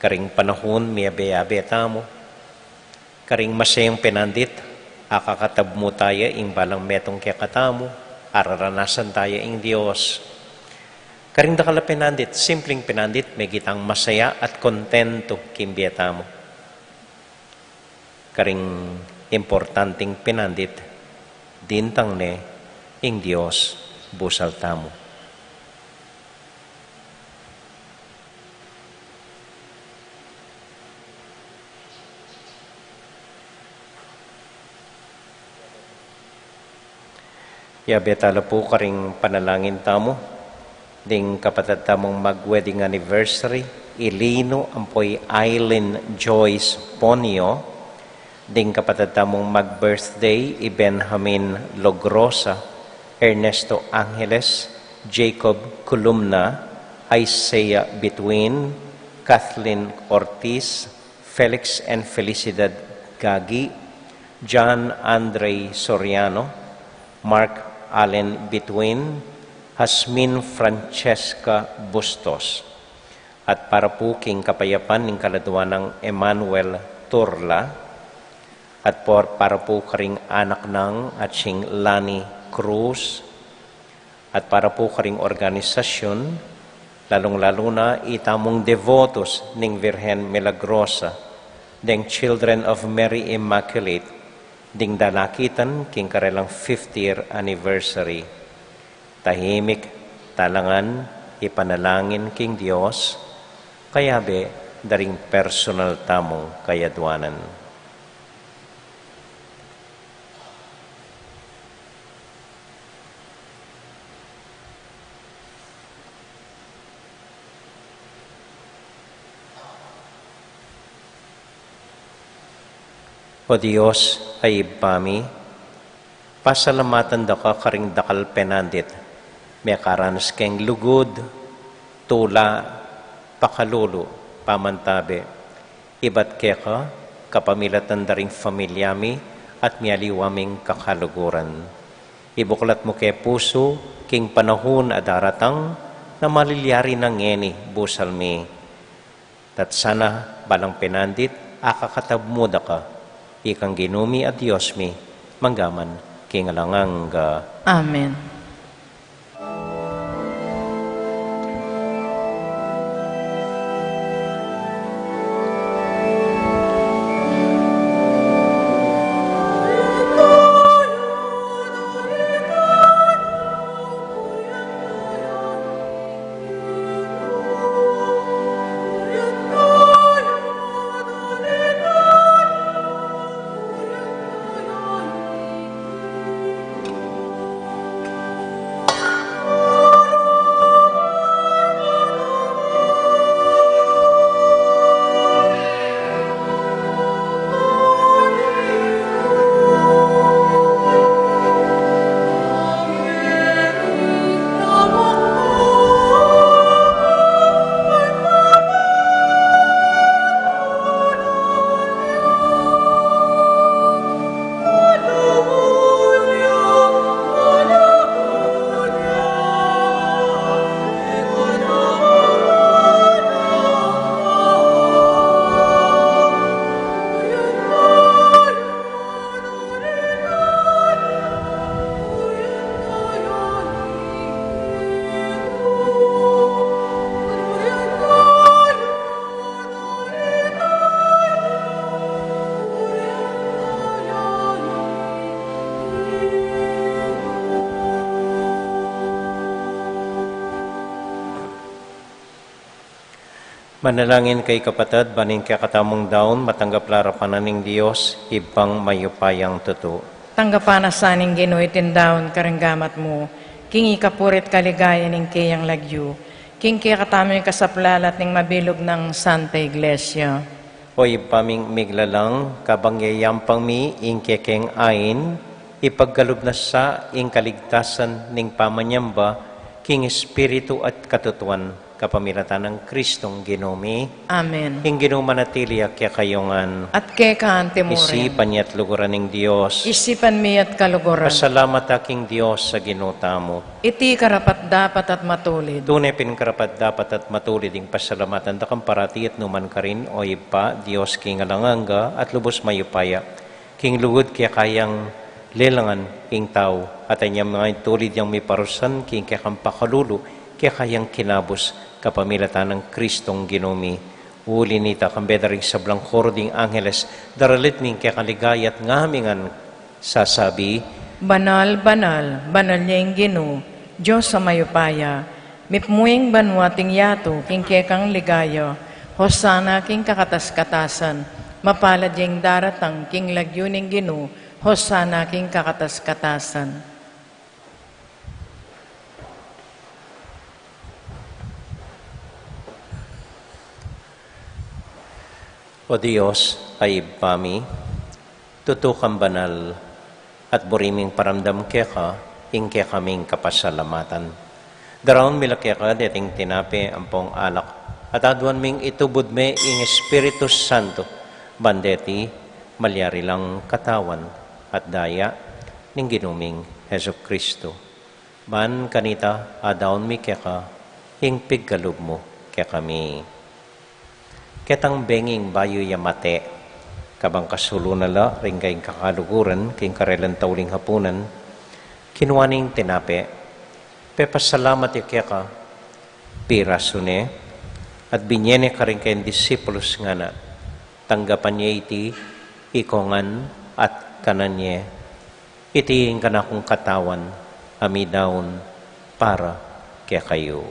karing panahun, miyabe-abe tamu. Karing masayang pinandit, akakatab mu taya ing balang metung kekatamu, araranasan taya ing Dios. Karing dakal a pinandit, simpleng pinandit, megitang masaya at kontento king bie tamu. Karing importanteng pinandit, dintang ne ing Dios busal tamu. Yabe tala pu karing panalangin tamu, ding kapatad tamung mag-wedding anniversary, i Lino ampo i Eileen Joyce Ponio, ding kapatad tamung mag-birthday, i Benjamin Logrosa, Ernesto Angeles, Jacob Columna, Isaiah Bituin, Kathleen Ortiz, Felix and Felicidad Gagi, John Andre Soriano, Mark Allen Bituin, Jasmine Francesca Bustos, at para pu king kapayapan ning kaladwa nang Emmanuel Turla, at por, para pu karing anak nang atsing Lani Cruz, at para pu karing organisasyun, lalung-lalu na itamung devotos ning Virgen Milagrosa, deng Children of Mary Immaculate, ding danakitan king karelang fiftieth anniversary. Tahimik tamu ngan ipanalangin king Dios, kayabe da ring personal tamung kayadwanan. O Dios a Ibpa mi, pasalamatan da ka karing dakal penandit mekaranas keng lugud, tula, pakalulu, pamantabe, ibat keka kapamilatan da ring familia mi at mialiwa ming kakaluguran. Ibuklat mu ke pusu king panahun a daratang na malilyari na ngeni busal mi. At sana balang penandit akakatab mu da ka, ikang Ginu mi at Dios mi, manggaman king alang angga. Amen. Manalangin kayu kapatad, ban ing kekatamung daun matanggap la arapan na ning Dios, Ibpang mayupayang tutu. Tanggapan na sa ning Ginu iting daun karing gamat mu, king ikapuri't kaligayan ning keyang lagyu, king kekatamung kasaplalan at ning mabilug nang Santa Iglesia. O Ibpa ming miglalang, kabang yayampang mi ing kekeng ain, ipagkalub na sa ing kaligtasan ning pamanyamba king espiritu at katutuan, kapamilatan nang Kristong Ginu mi. Amen. Ing Ginu manatili ya kekayu ngan. At keka mu rin. Isipan ya't luguran ning Dios. Isipan mi ya't kaluguran. Pasalamat ta king Dios a Ginu tamu. Iti karapat-dapat at matulid. Tune pin karapat-dapat at matulid ing pasalamatan da kang parati at nu man karin, O Ibpa, Dios king alang angga at lubus mayupaya. King lugud keka yang lelangan ing tau, at anya manga tulid yang miparusan king kekang pakalulu, keka yang kinabus kapamilatan nang Kristong Ginu mi. Uli nita, kambe da ring sablang koro ding angeles, daralit mi ing kekang ligaya at ngamingan sasabi, Banal, banal, banal ya ing Ginu, Dios a mayupaya, mipmu ing banua at ing yatu king kekang ligaya. Hosana king kakatas-katasan. Mapalad ya ing daratang king lagyu ning Ginu. Hosana king kakatas-katasan. O Dios a Ibpa mi, tutu kang banal, at buri ming paramdam keka ing kekaming kapasalamatan. Daraun mi la keka deting tinape ampong alak, at aduan ming itubud me ing Espiritu Santo, ban deti malyari lang katawan at daya ning Ginu ming Jesucristo. Ban kanita, adaun mi keka ing pigkalub mu kekami. Ketang benging bayu ya mate, kabang kasulu na la ring kayang kakaluguran king karelang tauling hapunan, kinua neng tinape, pepasalamat ya keka, pirasu ne, at binie ne karing kayang disipulus, ngana: Tanggapan ye iti ikong ngan at kanan ye. Iti ing kanakung katawan a midaun para kekayu.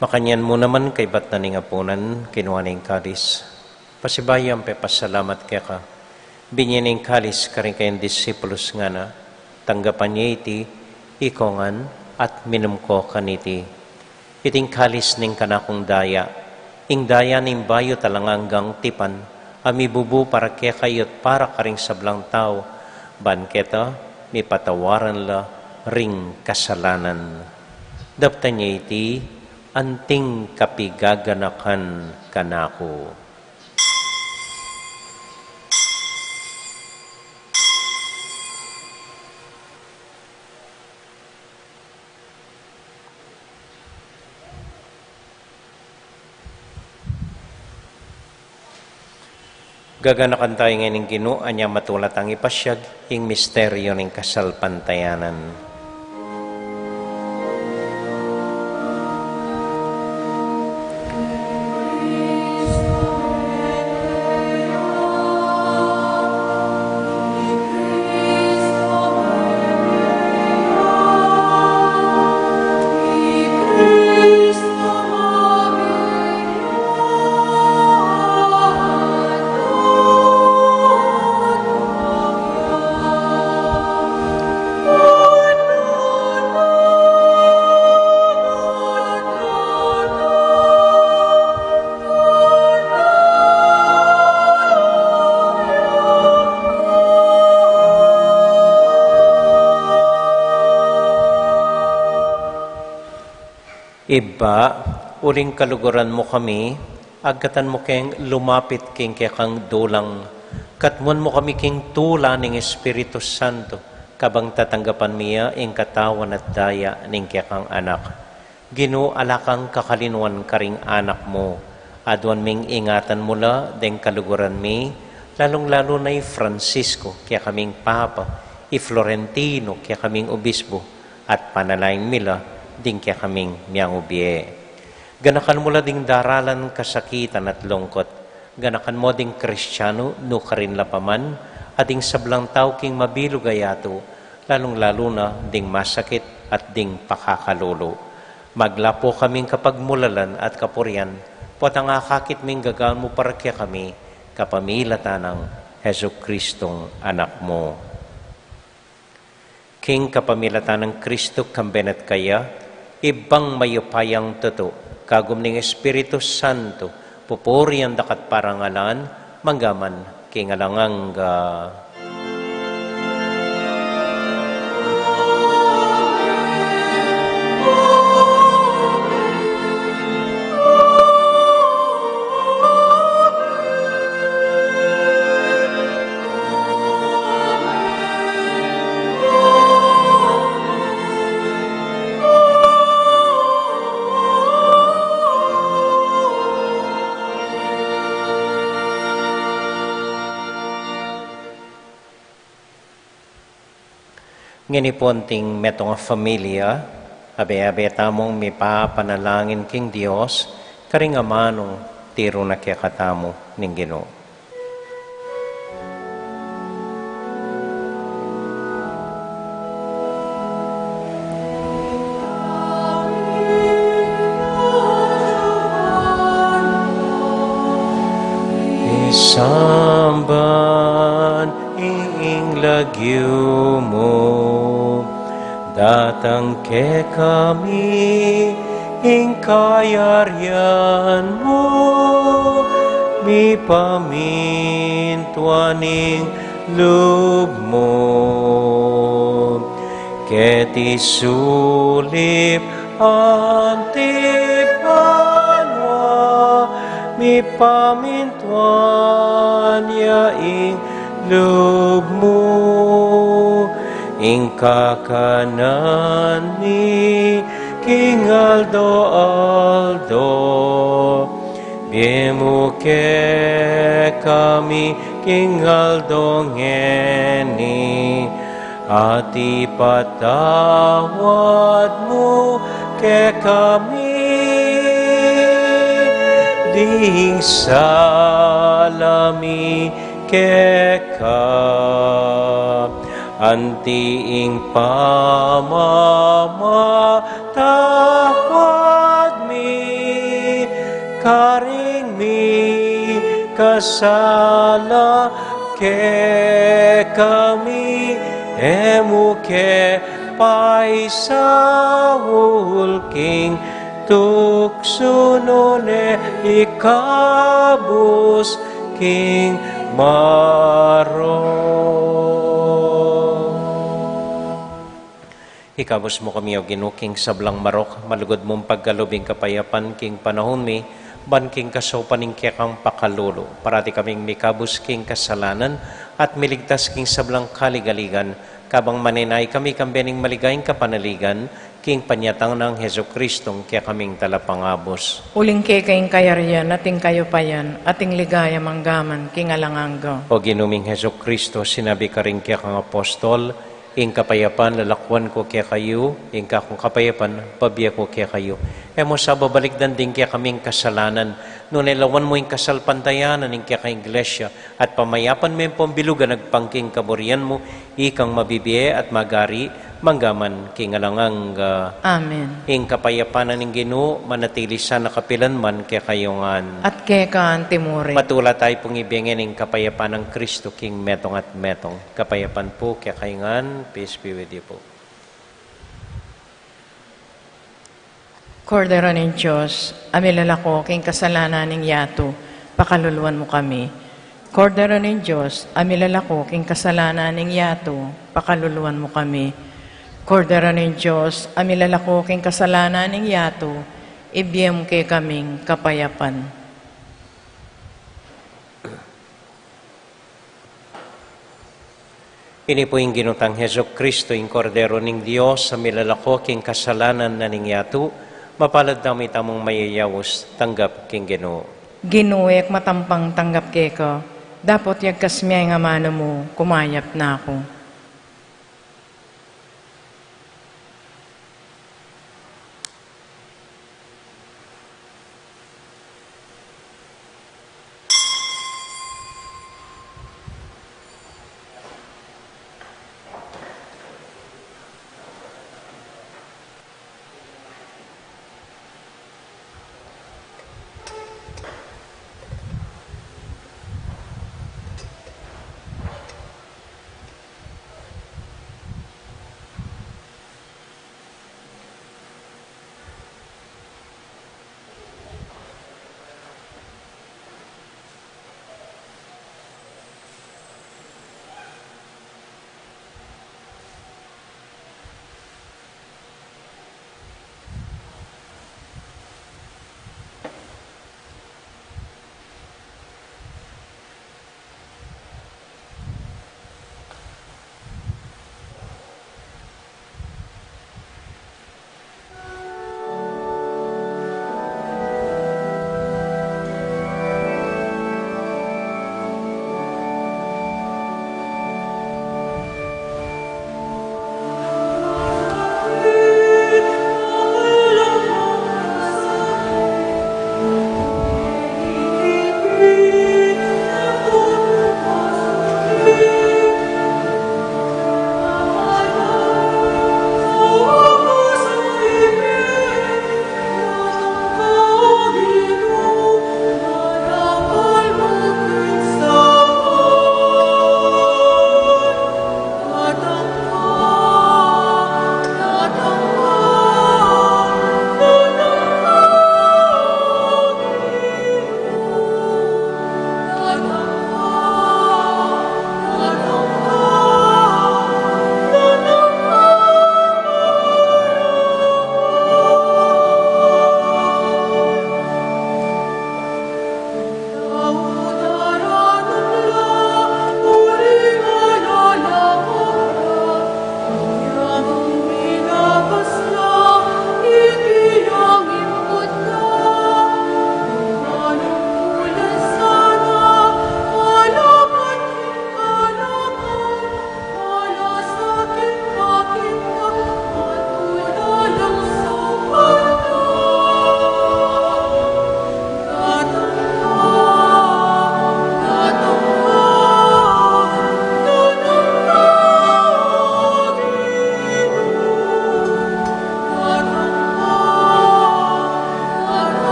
Makanyan mu naman, kaybat na ning apunan, kinua ne ing kalis, pasibayu yang pepasalamat keka, binie ne ing kalis karing kayang disipulus, ngana: Tanggapan ye iti ikong ngan at minum ko kaniti. Iting kalis ning kanakung daya, ing daya ning bayu at alang anggang tipan, a mibubu para kekayu at para karing sablang tau, ban keta mipatawaran la ring kasalanan. Daptan ye iti anting kapigaganakan kanaku. Gaganakan tamu ngeni ing Ginu, anya matula tang ipasiag ing misteryu ning kasalpantayanan. Ibpa, uling kaluguran mu kami, agkatan mu keng lumapit king kekang dulang, katmuan mu kami king tula ning Espiritu Santo, kabang tatanggapan mi ya ing katawan at daya ning kekang Anak. Ginu, ala kang kakalinuan karing anak mu. Aduan ming ingatan mu la deng kaluguran mi, lalung-lalu na i Francisco, kekaming Papa, i Florentino, kekaming Obispo, at panalangin mi la ding kekaming miyangubie. Ganakan mu la ding daralan, kasakitan at lungkut. Ganakan mu ding Kristianu nukarin la pa man, at ding sablang tau king mabilug a yatu, lalung-lalu na ding masakit at ding pakakalulu. Maglapu kaming kapagmulalan at kapurian, potang akakit ming gagal mu para kekami, kapamilatan nang Jesucristong Anak mu. King kapamilatan nang Kristo, kambe na at kaya, Ibpang mayupayang tutu, kagum ning Espiritu Santo, pupurian da ka at parangalan, mangga man king alang angga. Ngeni pu, anting metung a familia, abe-abe tamung mipapanalangin king Dios, karing amanung tiru na kekatamu ning Ginu. Isamban ing lagyu mu, datang kekami ing kayarian mu, mipamintuan ing lub mu, Keti sulip anti banua, mipamintuan ya ing lub mu, ing kakanan mi king aldo-aldo. Ibie mu kekami king aldo ngeni, at ipatawad mu kekami ding sala mi keka, anti ing pamamatawad mi karing mikasala kekami, e mu ke paisaul king tuksu, nune ikabus king marok. Ikabus mu kami, O Ginu, king sablang marok, malugud mung pagkalub ing kapayapan king panaun mi, ban king kasaupan ning kekang pakalulu, parati kaming mikabus king kasalanan, at miligtas king sablang kaligaligan, kabang manenaya kami kambe ning maligayang kapanaligan, king panyatang nang Jesucristo, ing kekaming Talapangabus. Uling keka ing kayarian, at ing kayupayan, at ing ligaya manggaman king alang angga. O Ginu ming Jesucristo, sinabi karing kekang apostol, ing kapayapan lalakuan ku kekayu, ing kakung kapayapan bibie ku kekayu. E mu sa babalikdan ding kekaming kasalanan, nune lawan mu ing kasalpantayanan ning kekang Iglesia, at pamayapan me ampong bilugan agpang king kaburian mu, ikang mabibie at magari manggaman king alang angga. Amen. Ing kapayapan na ning Ginu manatili sana kapilan man kekayu ngan. At keka anti mu rin. Matula tayu pung ibie ngeni ing kapayapan nang Kristo king metung at metung. Kapayapan pu kekayu ngan, peace be with you po. Kordero ning Dios, a milalako king kasalanan ning yatu, pakaluluan mu kami. Kordero ning Dios, a milalako king kasalanan ning yatu, pakaluluan mu kami. Kordero ning Dios, a milalako king kasalanan ning yatu, ibie mu kekaming kapayapan. Ini pu ing Ginu tang Jesucristo, ing Kordero ning Dios, a milalako king kasalanan na ning yatu. Mapalad tamu ing mayayaus tanggap king Ginu. Ginu, e ku matampang tanggap keka, dapot yagkas mu ing amanu mu, kumayap na ku.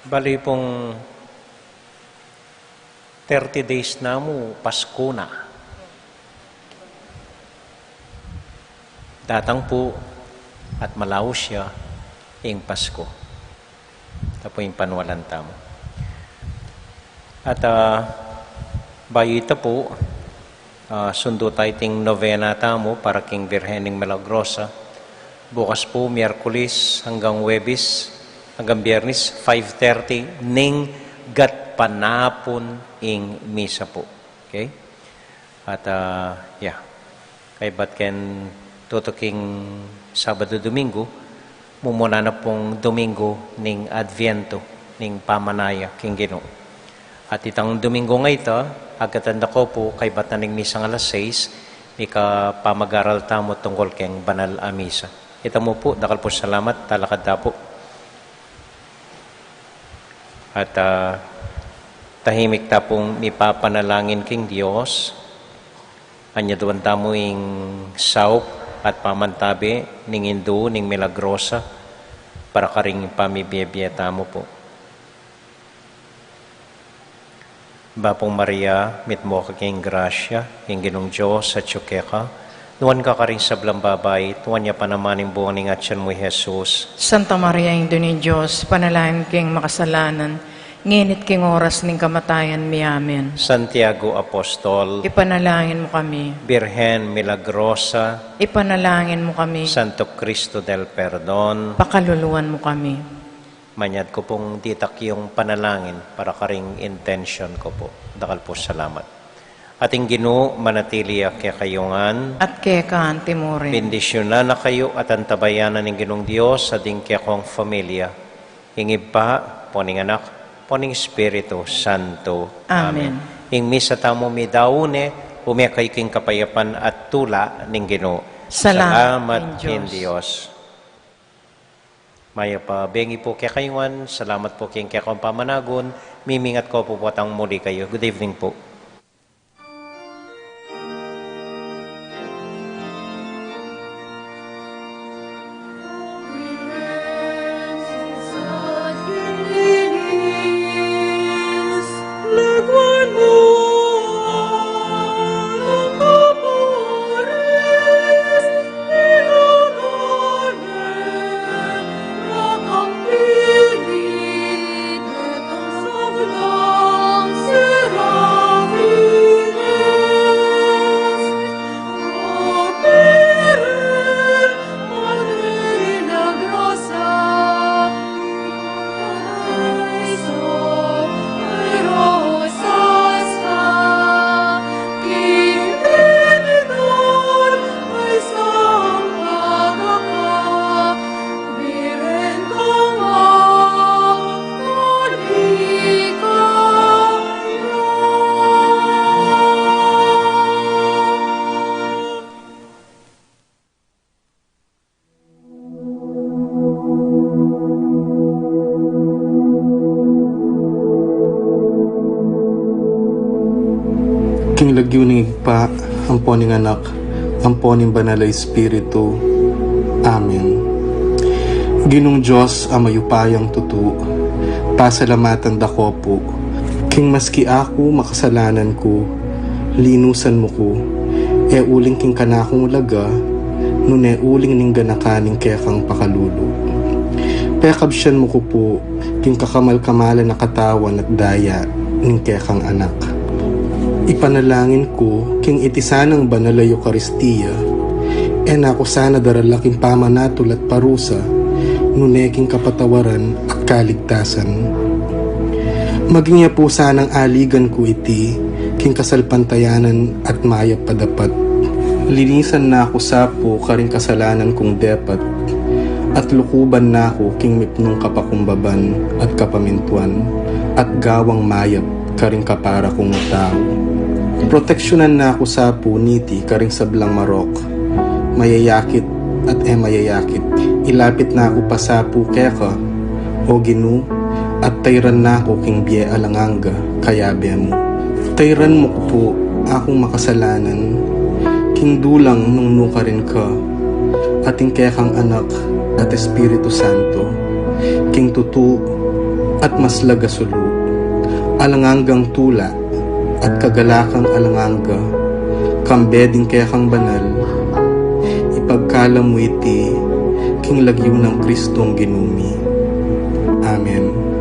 Bali pung thirty days na mu, Pasko na. Datang pu at malaus ya ing Pasko. Ita pu ing panwalan tamu. At, ah, bayu ita pu, ah, sundu ta iting novena tamu para king Birhen ning Milagrosa. Bukas pu, Miyerkules anggang Huwebes, anggang Biyernes, five thirty, ning gatpanapun ing misa pu. Okay? At, ah, ya, kaybat ken tutuking Sabadu, Domingu, mumuna na pung Domingu ning Adviento, ning pamanaya king Ginu. At itang Domingu ngeni, agkatan da ko pu, kaybat na ning misang alas sais, mikapamag-aral tamu tungkul keng banal a misa. Ita mu pu, dakal pung salamat, talakad ta pu. At, ah, tahimik ta pung mipapanalangin king Dios. Anyaduan tamu ing saup at pamantabe ning Indu ning Milagrosa para karing pamibie-bie tamu pu. Bapu Maria, mitmu ka king grasya, ing Ginung Dios atyu keka, nuan ka karing sablang babai, at nuan ya pa naman ing bunga ning atyan mu, i Jesus. Santa Maria, Indu ning Dios, ipanalangin king makasalanan, ngeni at king oras ning kamatayan mi. Amen. Santiago Apostol, ipanalangin mu kami. Birhen Milagrosa, ipanalangin mu kami. Santo Cristo del Perdon, pakaluluan mu kami. Manyad ku pung ditak yung panalangin para karing intention ku pu. Dakal pung salamat. At ing Ginu manatili ya kekayu ngan. At keka anti mu rin. Bendisyunan na kayu at antabayanan ning Ginung Dios at ing kekong familia, ing Ibpa, ampo ning Anak, ampo ning Espiritu Santo. Amen. Amen. Ing misa tamu midaun ne, ume kayu king kapayapan at tula ning Ginu. Salamat, salamat king Dios. Mayap a bengi pu kekayu ngan, salamat pu king kekong pamanagun, mimingat ku pu potang muli kayu. Good evening pu. King lagyu ning Ibpa, ampo ning Anak, ampo ning Banal a Espiritu. Amen. Ginung Dios a mayupayang tutu, pasalamatan da ko pu, king maski aku makasalanan ku, linusan mu ku, e uling king kanakung laga, nune uling ning ganakan ning kekang pakalulu. Pekabsian mu ku pu, king kakamal-kamalan a katawan at daya ning kekang Anak. Ipanalangin ku, king iti sanang banal a Eukaristia, e na ku sana darala king pamanatul at parusa, nune king kapatawaran at kaligtasan. Maging ya pu sanang aligan ku iti, king kasalpantayanan at mayap a dapat. Linisan na ku sa pu karing kasalanan kung depat, at lukuban na ku king mipnung kapakumbaban at kapamintuan, at gawang mayap karing kapara kung tau. Proteksyunan na ku sa pu niti karing sablang marok, mayayakit at e mayayakit. Ilapit na ku pa sa pu keka, O Ginu, at tayran na ku king bie alang angga, kayabe mu. Tayran mu ku pu, akung makasalanan, king dulang nung nukarin ka, at ing kekang Anak at Espiritu Santo, king tutu at maslag a sulu, alang anggang tula at kagalakang alang angga, kambe ding kekang banal, ipagkalub mu iti king lagyu nang Kristong Ginu mi. Amen.